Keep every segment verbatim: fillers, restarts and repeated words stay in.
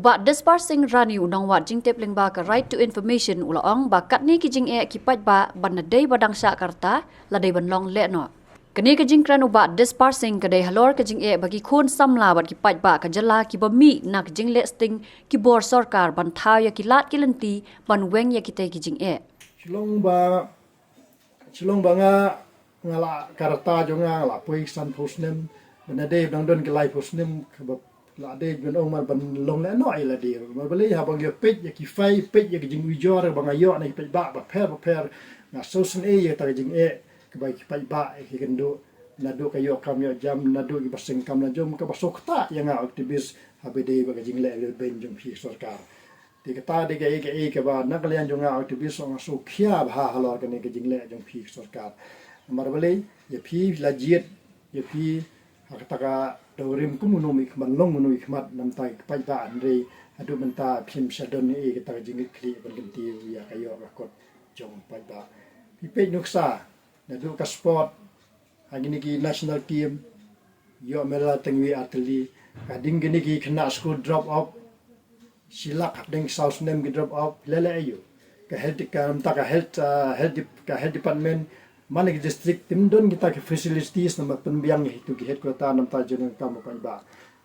Bah Dispar Singh Rani, u nongwad jingtip lyngba ka Right to Information, u la ong ba katne ki jingeh ki paidbah ban da dei ba dang shah ka rta, la dei ban long lehnoh. Kane ka jingkren u Bah Dispar Singh ka dei halor ka jingeh ba ki khun samla bad ki paidbah ka jylla kiba mih na ka jingleh sting ki bor sorkar ban thaw ïa ki lad ki lynti ban weng ïa kitei ki jingeh. Shu long ba, shu long ba nga, nga la, ka rta jong nga, nga la poi sanphew snem, ban da dei ba dang don ki laiphew snem, kaba la dei ban ong mar ban long lehnoh ïa lade. Namar balei, haba nga peit ïa ki file, peit ïa ki jingujor ba nga ïoh na ki paidbah bapher bapher, nga sngewsynei ïa kata ka jingeh kaba ki paidbah ki kynduh, naduh ka ïoh kam ïoh jam, naduh kiba seng kam la jam, kaba sngewkhia ïa nga activist, haba dei bad ka jingleh lehbeiñ jong phi sorkar. Te kata dei kaei kaei kaba na ka liang jong nga activist nga sngewkhia bha halor kane ka jingleh jong phi sorkar. Namar balei, ïa phi la jied, ïa phi ha kata ka dewrim kum uno u mihkhmat, long uno u mihkhmat na ka bynta ki paidbah, hynrei haduh mynta phim sngewdon ei ei kata ka jingkitkhlieh ban kyntiew ïa ka ïoh ka kot jong paidbah. Phi peit nuksa, naduh ka sport, ha kine ki national team, ïoh medal tang wei ar tylli, ka ding kine ki khynnah skul drop out, shi lak hapdeng saw snem ki drop out, leh leh aïu. Ka health, ka mynta ka health, ah, health dep-, ka health department, man la ki district, kim don kita ki facilities namar pynbiang ïa kitu ki headquarter namar jong ka kam u paidbah.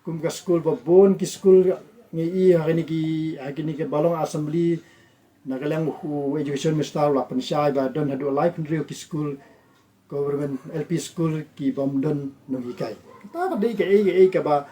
Kum ka skul ba bun ki skul ngi ïohi ha kine ki, ha kine ki ba long assembly, na ka liang u education minister u la pynshai ba don haduh laiphew hynriew ki skul, government L P school ki bym don nonghikai. Kata ka dei kaei kaei kaba,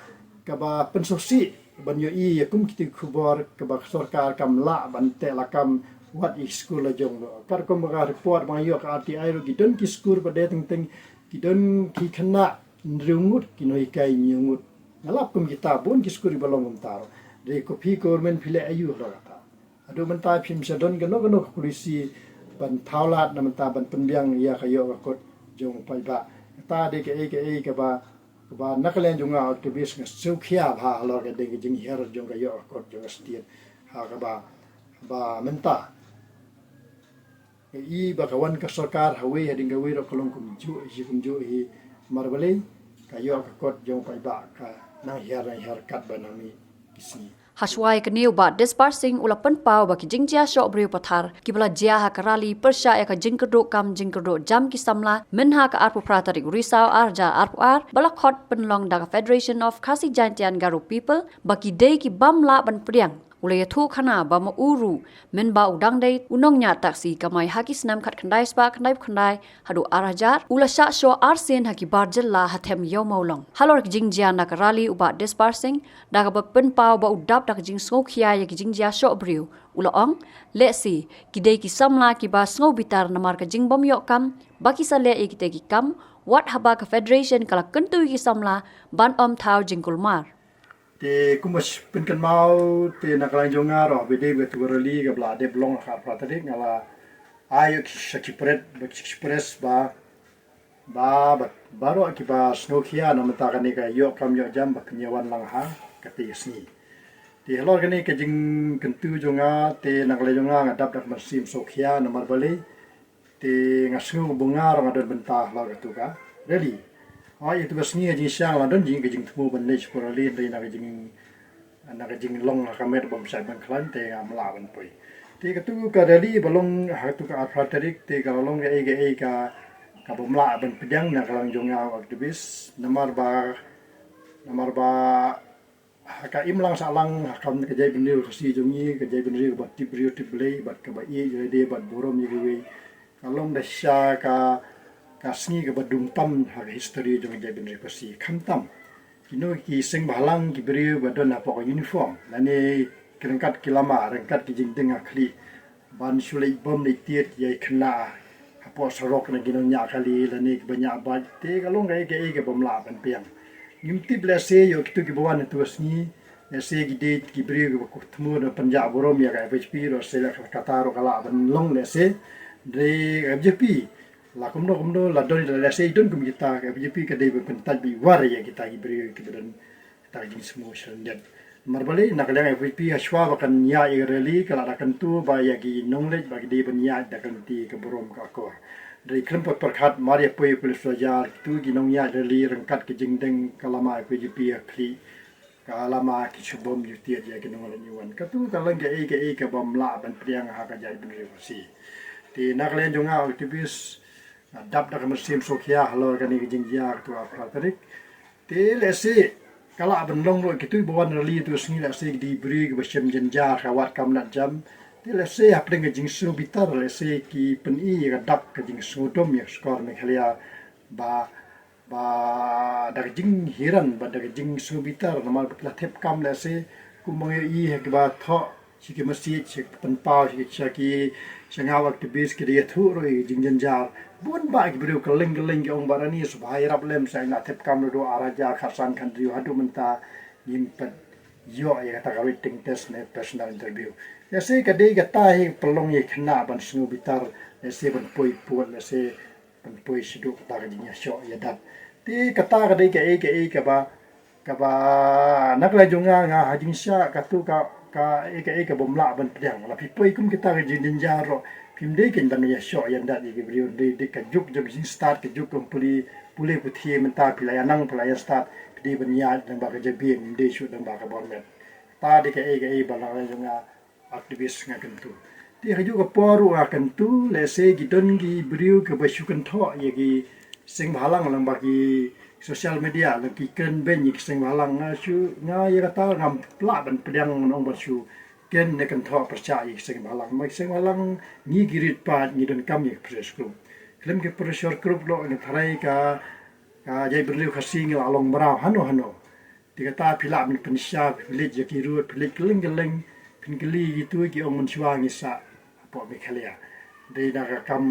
kaba pynsngewsih ban ïohi ïa kum kiti ki khubor kaba sorkar kam lah ban teh lakam wat ïa ki skul la jong. Katkum ka report ba nga ïoh ka R T I ruh ki don ki skul ba dei teng teng ki don ki khynnah hynriew ngut ki nonghikai hynñiew ngut. Nga lap kum kita bun ki skul ba long kumta ruh. Dei ko phi government phi leh aïu halor kata. Haduh mynta phim sngewdon kano kano ka polisi ban thaw lad na mynta ban pynbiang ïa ka ïoh ka kot jong u paidbah. Kata dei kaei kaei kaba, kaba na ka liang jong nga activist nga sngewkhia bha halor ka dei ka jinghiar jong ka ïoh ka kot jong ka state. Ha kaba, ba mynta ngi i ba ka wan ka sorkar ha wei hadien ka wei ruh ka long kumjuh hi kumjuh hi, namar balei, ka ïoh ka kot jong u paidbah ka nang hiar nang hiar katba nang mih ki sngi. Hashwa ïa kane u Bah Dispar Singh u la pynpaw ba ki jingjia shoh briew pathar kiba la jia ha ka rally pyrshah ïa ka jingkyrduh kam jingkyrduh jam ki samla mynha ka arphew phra tarik u Risaw ar hajar arphew ar ba la khot pynlong da ka Federation of Khasi Jaintia and Garo People ba ki dei ki bym lah ban pdiang. U la ïathuh khana ba ma u ruh mynba u dang dei u nongñiah taxi kamai ha ki snem khatkhyndai spah khyndaiphew khyndai haduh ar hajar, u la shah shoh arsien ha ki bar jylla ha them ïew mawlong. Halor ka jingjia na ka rally u Bah Dispar Singh, da kaba pynpaw ba u dap da ka jingsngewkhia ïa ki jingjia shoh briew, u la ong, lehse ki dei ki samla kiba sngew bitar namar ka jingbym ïoh kam ba ki sa leh ïa kitei ki kam, wat haba ka federation ka la kyntu ïa ki samla ban ym thaw jingkulmar. Te kumba pynkynmaw te na ka liang jong nga ruh ba dei ba tu ka rally kaba la dep long ha ka arphew phra tarik, nga la ai ïa ki sha ki pret, ba ki express ba, ba, ba, baroh kiba sngewkhia na mynta kane ka ïoh kam ïoh jam ba kin ïa wan lang ha katei ka sngi. Te halor kane ka jingkyntu jong nga te na ka liang jong nga nga dap da ka mynsiem sngewkhia namar balei, te nga sngew ba nga ruh nga don bynta halor katu ka rally. Hooid, ïa tu ka sngi ka jingshisha la don jing ka jingthmu ban leit sha ka rally hynrei na ka jing, na ka jinglong ha ka met bym shait ban khlaiñ te ngam lah ban poi. Te katu ka rally ba long ha katu ka arphew phra tarik te ka la long kaei kaei ka, ka bym lah ban pdiang na ka liang jong nga u activist namar ba, namar ba ha ka imlang sahlang ha ka, ka jaitbynriew Khasi jong ngi, ka jaitbynriew kaba tip briew tip Blei bad kaba ïeit ïa lade bad burom ïa kiwei, ka long da shisha ka, ka sngi kaba dum tam ha ka history jong ka jaitbynriew Khasi. Khamtam kino ki seng bhalang ki briew ba don hapoh ka uniform lane ki ryngkat ki lama, ryngkat ki jingdeng ha khlieh ban shu leit bom leit tied ïa ki khynnah hapoh surok na ki nongñiah kali lane kiba ñiah bike, te ka long kaei kaei ka bym lah ban pdiang. Ngim tip lehse ïoh kitu kiba wan ha tu ka sngi, lehse ki dei ki briew kiba kup thmu da pynjah burom ïa ka F H P ruh, se lehse kata ruh ka lah ban long lehse. Hynrei ka F J P la kumno kumno la don, lehse i don kum kita, ka F J P ka dei ban pyntait bad i war ïa kita ki briew kiba don kata ka jingsngew syrndet. Namar balei, na ka liang F H P hashwa ba kan ïaid ïa ka rally ka la da kyntu ba ïa ki nongleit ba ki dei ban ïaid da ka lynti ka burom ka akor. Hynrei khlem pat pyrkhat mar ïa poi ïa police soldier, kitu ki nongïaid rally ryngkat ki jingdeng ka lama F H P ha khlieh, ka lama ki shu bom ïa ki, ïa ki nongïalam ïa wan. Katu ka long kaei kaei kaba ym lah ban pdiang ha ka jaitbynriew Khasi. Te na ka liang jong nga activist, nga dap da ka mynsiem sngewkhia halor kane ka jingjia katu ha phra tarik. Te lehse ka lah ban long ruh kitu ba wan rally tu sngi, lehse ki dei briew kiba shem jynjar ka wat kam nat jam. Te lehse hapdeng ka jingsngewbitar lehse ki pyni ïa ka dak ka jingsngewdom ïa ka shkor Meghalaya ba, ba da ka jinghiran, ba da ka jingsngewbitar, namar ba ki la thep kam lehse kum ba ngi ïohi ha kiba thoh sha ki message, sha ki pynpaw, sha ki, sha ki, sha nga u activist ki da ïathuh ruh ïa ka jingjynjar. Bun bah ki briew kylleng kylleng ki ong ba rani sngewbha ïarap lem, sa ïa la thep kam ruh ar hajar khatsan khathynriew haduh mynta ngim pat ïoh ïa kata ka written test ne personal interview. Lehse ka dei kata hi pynlong ïa ki khynnah ban sngewbitar, lehse ban poi pud, lehse ban poi shaduh kata ka jingïashoh ïadat. Te kata ka dei kaei kaei kaba, kaba na ka liang jong nga, nga ha jingshah katu ka, kaei kaei kaba ym lah ban pdiang. La phi poi kum kita ka jingjynjar ruh phim dei kein ban ïashoh ïadat ïa ki briew, dei, dei ka juk jong ka jingstad, ka juk jong pule, pule puthi mynta phi la ïa nang, phi la ïa stad, phi dei ban ïaid lyngba ka jabieng, ym dei shuh lyngba ka bor met. Ta dei kaei kaei ba na ka liang jong nga activist nga kyntu. Te ha kajuh ka por ruh nga kyntu, lehse ki don ki briew kiba shu kynthoh ïa ki seng bhalang lyngba ki social media, lyngba ki kren beiñ ïa ki seng bhalang. Nga shu, nga ïa kata ngam lah ban pdiang, ngan ong ban shu kren ne kynthoh pyrshah ïa ki seng bhalang. Ma ki seng bhalang ngi ki rit paid ngi donkam ïa ki pressure group. Khlem ki pressure group ruh ngi tharai ka, ka jaitbynriew Khasi ngi la long mraw hano hano. Te kata phi lah ban pynshisha, phi leit ïa ki road, phi leit kylleng kylleng, phin kylli kitu ki ong mynshuwa ngi sah hapoh Meghalaya. Dei na ka kam,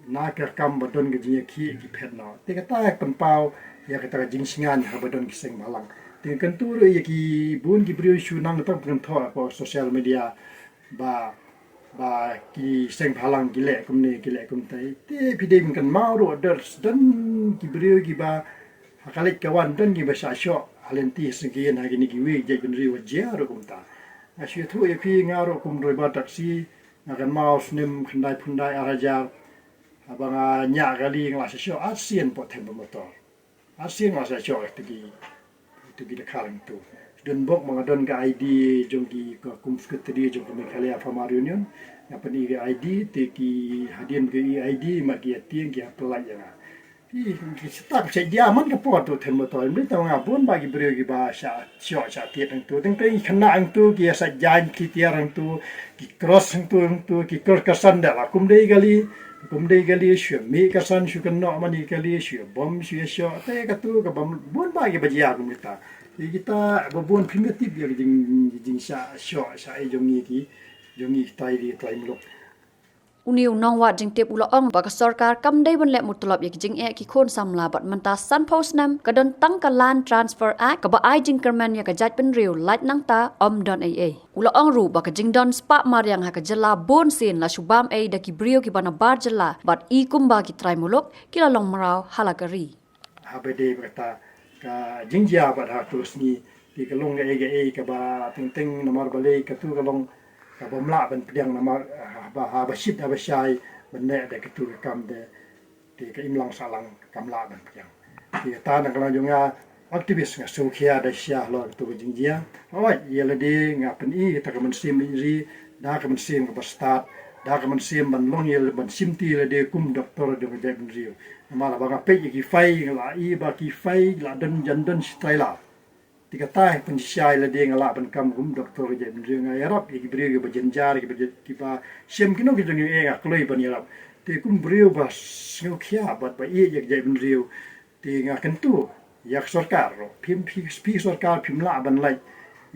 na ka kam ba don ka jingïakhih ki phet noh. Te kata ka pynpaw ïa kata ka jingsngew ha ba don ki seng bhalang. Te nga kyntu ruh ïa ki bun ki briew shu nang tang pynkynthoh hapoh social media ba, ba ki seng bhalang ki leh kumne ki leh kumtai. Te phi dei ban kynmaw ruh, don, don ki briew kiba ha ka leit ka wan don kiba shah shoh ha lynti ha syngkien ha kine kiwei ki jaitbynriew, jia ruh kumta. Nga shu ïathuh ïa phi, nga ruh kum driver taxi nga kynmaw snem khyndai phew khyndai, ar hajar, haba nga ñiah kali nga la shah shoh arsien hapoh Themba Motor. Arsien nga la shah shoh ïa kito ki, ïa kito ki dkhar hangto. Don bok ba nga don ka I D jong ki, ka kum secretary jong ka Meghalaya Farmer Union. Nga pyni ka I D, te ki hadien ka I D ma ki ïa tieng ki hap pyllait ïa nga. Ki, ki shu tap shu jia man ka por tu Themba Motor. Ym dei tang nga, bun bah ki briew kiba shah shoh shah tied hangtu. Teng teng ki khynnah hangtu ki ïa sah jaiñ ki tiar hangtu, ki cross hangtu hangtu, ki cross ka san da la kum dei kali, kum dei kali shu mih ka san shu kynnoh man ïa kali shu bom shu ïa shoh. Te katu ka bom bun bah kiba jia kum kita. Te kita ba bun phim ïa tip ïa ka jing, jingshah shoh shah ei jong ngi ki, jong ngi ki trai ri trai muluk. Une u nongwad jingtip u la ong ba ka sorkar kam dei ban leh mutlop ïa ki jingeh ki khun samla bad mynta sanphew snem ka don tang ka Land Transfer Act kaba ai jingkyrmen ïa ka jaitbynriew, lait nangta ym don ei ei. U la ong ruh ba ka jingdon spah mariang ha ka jylla bun sien la shu bam ei da ki briew kiba nabar jylla bad i kumba ki trai muluk ki la long mraw ha la ka ri. Haba dei ba kata ka jingjia bad ha tu sngi te ka long kaei kaei kaba teng teng namar balei katu ka long kaba ym lah ban pdiang namar haba, haba shit haba shai ban leh da katu ka kam te, te ka imlang sahlang kam lah ban pdiang. Te kata na ka liang jong nga activist nga sngewkhia da shisha halor katu ka jingjia. Hooid ïa lade nga pyni kata ka mynsiem ri, da ka mynsiem kaba stad, da ka mynsiem ban long ïa, ban shimti ïa lade kum doktor jong ka jaitbynriew. Namar ba nga peit ïa ki file nga la i ba ki file la don jan don shi tylli. Te kata hi pynshisha ïa lade nga lah ban kam kum doktor ka jaitbynriew, nga ïarap ïa ki briew kiba jynjar, kiba jyn-, kiba shem kino ki jong ngi, eh, nga kloi ban ïarap. Te kum briew ba sngewkhia bad ba ïeit ïa ka jaitbynriew, te nga kyntu ïa ka sorkar ruh, phim, phi, phi sorkar phim lah ban lait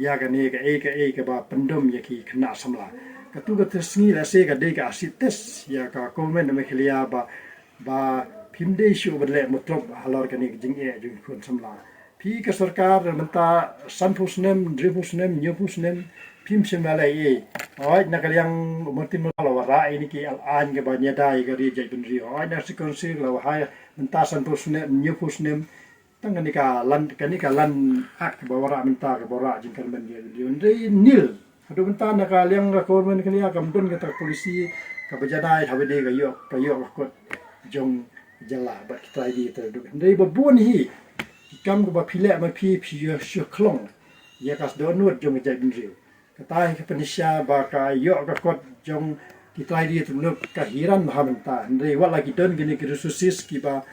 ïa kane kaei kaei kaba pyndom ïa ki khynnah samla. Katu kata sngi lehse ka dei ka acid test ïa ka government of Meghalaya ba, ba phim dei shuh ban leh mutlop halor kane ka jingeh jong ki khun samla. Phi ka sorkar mynta sanphew snem, hynriewphew snem, hynñiewphew snem, phim shym la leh ei ei. Hooid na ka liang Martin Malong la wanrah ïa kine ki aiñ kaba ñiada ïa ka ri jaitbynriew. Hooid na ka constituency la wanrah mynta sanphew snem, hynñiewphew snem. Tang kane ka Land, kane ka Land Act ba wanrah mynta kaba wanrah jingkyrmen ïa ka jaitbynriew. Hynrei nil. Haduh mynta na ka liang ka government ka liang kam don kata ka policy kaba janai haba dei ka ïoh, ka ïoh ka kot jong jylla bad kita ki trai dei trai duk. Hynrei ba bun hi ki kam kaba phi leh ma phi, phi ïoh shu khlong. ïa ka sdang nud jong ka jaitbynriew. Kata hi ka pynshai ba ka ïoh ka kot jong ki trai ri tymmen ka hiran bha mynta. Hynrei wat la ki don kine ki resources kiba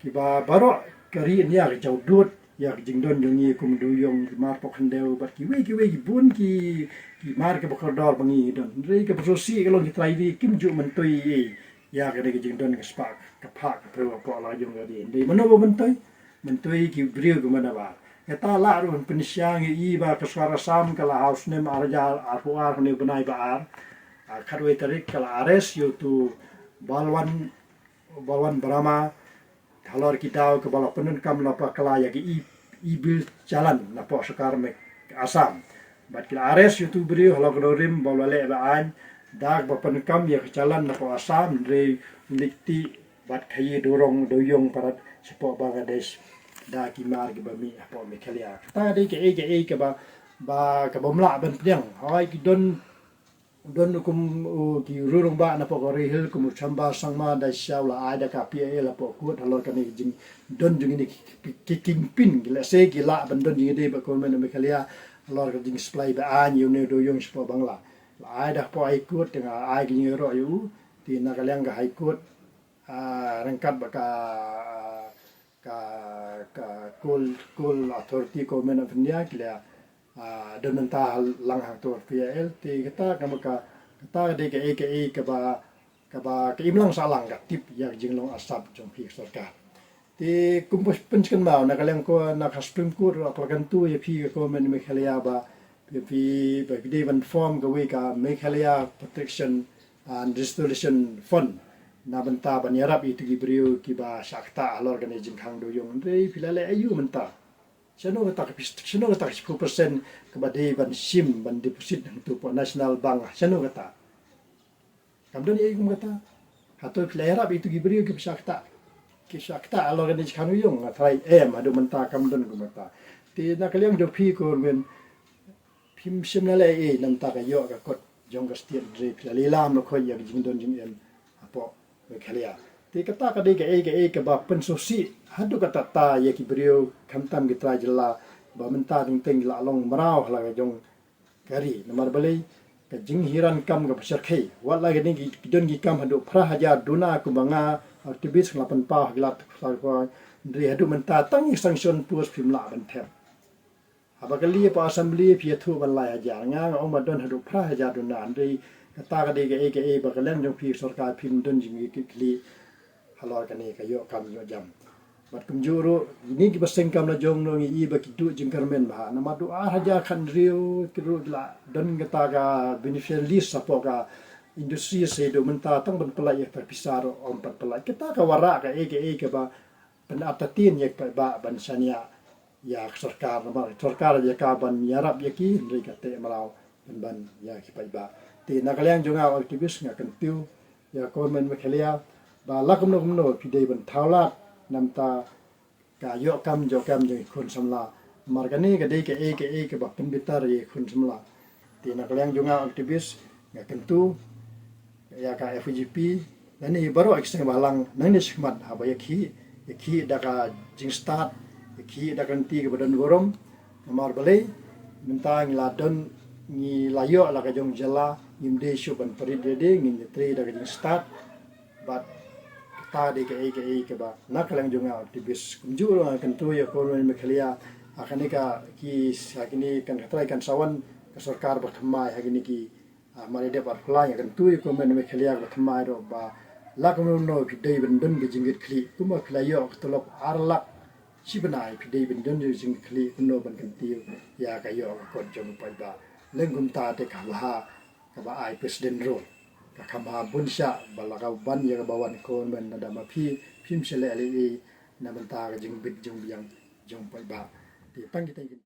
kiba baroh ka ri India ka jaw dud ïa ka jingdon jong ngi kum dewïong, ki mar pok khyndew bad kiwei kiwei ki bun ki ki mar kiba kordor ba ngi don. Hynrei kaba sngewsih ka long ki trai ri kim ju myntoi ei ïa kane ka jingdon ka spah ka phah ka pyrshah ka pok la jong ka ri. Hynrei mano ba myntoi? Myntoi ki briew kiba nabar. Kata lah ruh pynshai ngi i ba ka sorkar Assam ka la ha u snem ar hajar arphew ar, ha une u bnai ba ar, ah, khatwei tarik ka la arrest ïa utu Balwan Balwan Brahma, halor ki daw kaba la pyndonkam lypa kla ïa ki e, e-bill challan napoh sorkar me Assam. Bad ki la arrest ïa utu u briew halor ka dewrim ba u la leh be-aiñ, da kaba pyndonkam ïa ka challan napoh Assam, hynrei u leit tih bad khaïi dewrong dewïong palat shapoh Bangladesh da ki mar kiba mih hapoh Meghalaya. Kata dei kaei kaei kaba, ba kaba ym lah ban pdiang. Hooid ki don don kum u ki rurung ba napoh ka Ri Hill kum u Chamba Sangma da sha u la ai da ka P I L hapoh kut halor kane ka jingdon jong kine ki, ki, ki kingpin, ki lehse ki lah ban don jingïadei bad ka government of Meghalaya halor ka jingsupply be-aiñ ïa une u dewïong shapoh Bangla. La ai da hapoh High Court, te nga ai ka jingïaroh ïa u, te na ka liang ka High Court, ah, ryngkat bad ka, ka, ka Coal, Coal Authority, Government of India, ki la ah, don mynta lang hangto P I L, te kata ka ma ka, kata ka dei kaei kaei kaba, kaba ka imlang sahlang ka tip ïa ka jinglong asap jong phi ka sorkar. Te kum pynshai kynmaw na ka liang ko na ka Supreme Court ruh ka la kyntu ïa phi ka government Meghalaya ba, ïa phi ba phi dei ban form kawei ka Meghalaya Protection and Restoration Fund na bynta ban ïarap ïa kito ki briew kiba shah ktah halor kane ka jingkhang dewïong. Hynrei phi la leh aïu mynta? Shano kata ka pis-, shano kata ka shiphew percent kaba dei ban shim ban deposit hangto hapoh National Bank? Shano kata? Kam don ei kum kata. Hato phi la ïarap ïa kito ki briew kiba shah ktah, ki shah ktah halor kane ka jingkhang dewïong? Nga tharai em, haduh mynta kam don kum kata. Te na ka liang jong phi ka government, phim shym la leh ei namar ka ïoh ka kot jong ka state, hynrei phi la lilam la khot ïa ka jingdon jingem hapoh Meghalaya. Te kata ka dei kaei kaei kaba pynsngewsih haduh katta katta ïa ki briew, khamtam ki trai jylla ba mynta teng teng ki la long mraw ha la ka jong ka ri. Namar balei? Ka jinghiar kam kaba shyrkhei. Wat la kine ki, ki don ki kam haduh phra hajar duna kumba nga activist nga la pynpaw ha ki lad khla ko, hynrei haduh mynta tang ïa sanction post phim lah ban thep. Haba kylli hapoh Assembly phi ïathuh ban lai hajar. Nga nga ong ba don haduh phra hajar duna, hynrei kata ka dei kaei kaei ba ka liang jong phi sorkar phim don jingkitkhlieh halor kane ka ïoh kam ïoh jam. Bad kumjuh ruh kine kiba seng kam la jong ngi i ba ki duh jingkyrmen bha. Namar haduh ar hajar khathynriew ki ruh ki la don kata ka beneficiary list hapoh ka industry, sa haduh mynta tang ban pyllait ïa kata ka pisa ruh ym pat pyllait. Kata ka wanrah kaei kaei kaba pynartatien ïa ki paidbah ban shaniah ïa ka sorkar, namar ka sorkar jaka ban ïarap ïa ki, hynrei ka teh mraw pynban ïa ki paidbah. Te na ka liang jong nga u activist nga kyntu ïa ka government Meghalaya ba la kumno kumno phi dei ban thaw lad namar ka ïoh kam jong, kam jong ki khun samla. Namar kane ka dei kaei kaei kaba pynbitar ïa ki khun samla. Te na ka liang jong nga u activist nga kyntu ïa ka F U G P lane baroh ki seng bhalang nangne shakhmat haba ïakhih, ïakhih da ka jingstad, ïakhih da ka lynti kaba don burom. Namar balei? Mynta ngi la don, ngi la ïoh la ka jong jylla, ngim dei shuh ban pynrit ïa dei, ngin ïatrei da ka jingstad. Bad kata dei kaei kaei kaba na ka liang jong nga u activist. Kumjuh ruh nga kyntu ïa ka government Meghalaya ha kane ka ki, ha kine kan ka trai kan sa wan ka sorkar ba thymmai ha kine ki, ah, mar ïa dep arphew lai, nga kyntu ïa ka government Meghalaya ba thymmai ruh ba la kumno kumno phi dei ban don ka jingkitkhlieh, kumba phi la ïoh ka tulop ar lak shi bnai phi dei ban don ka jingkitkhlieh kumno ban kyntiew ïa ka ïoh ka kot jong u paidbah. Leng kumta te ka bha kaba ai President rule. Ka kham bha bun shah ba la ka ban ïa kaba wan ka government, lada ma phi phim shym leh leh ei na bynta ka jingbit jingbiang jong u paidbah. Te tang kita ki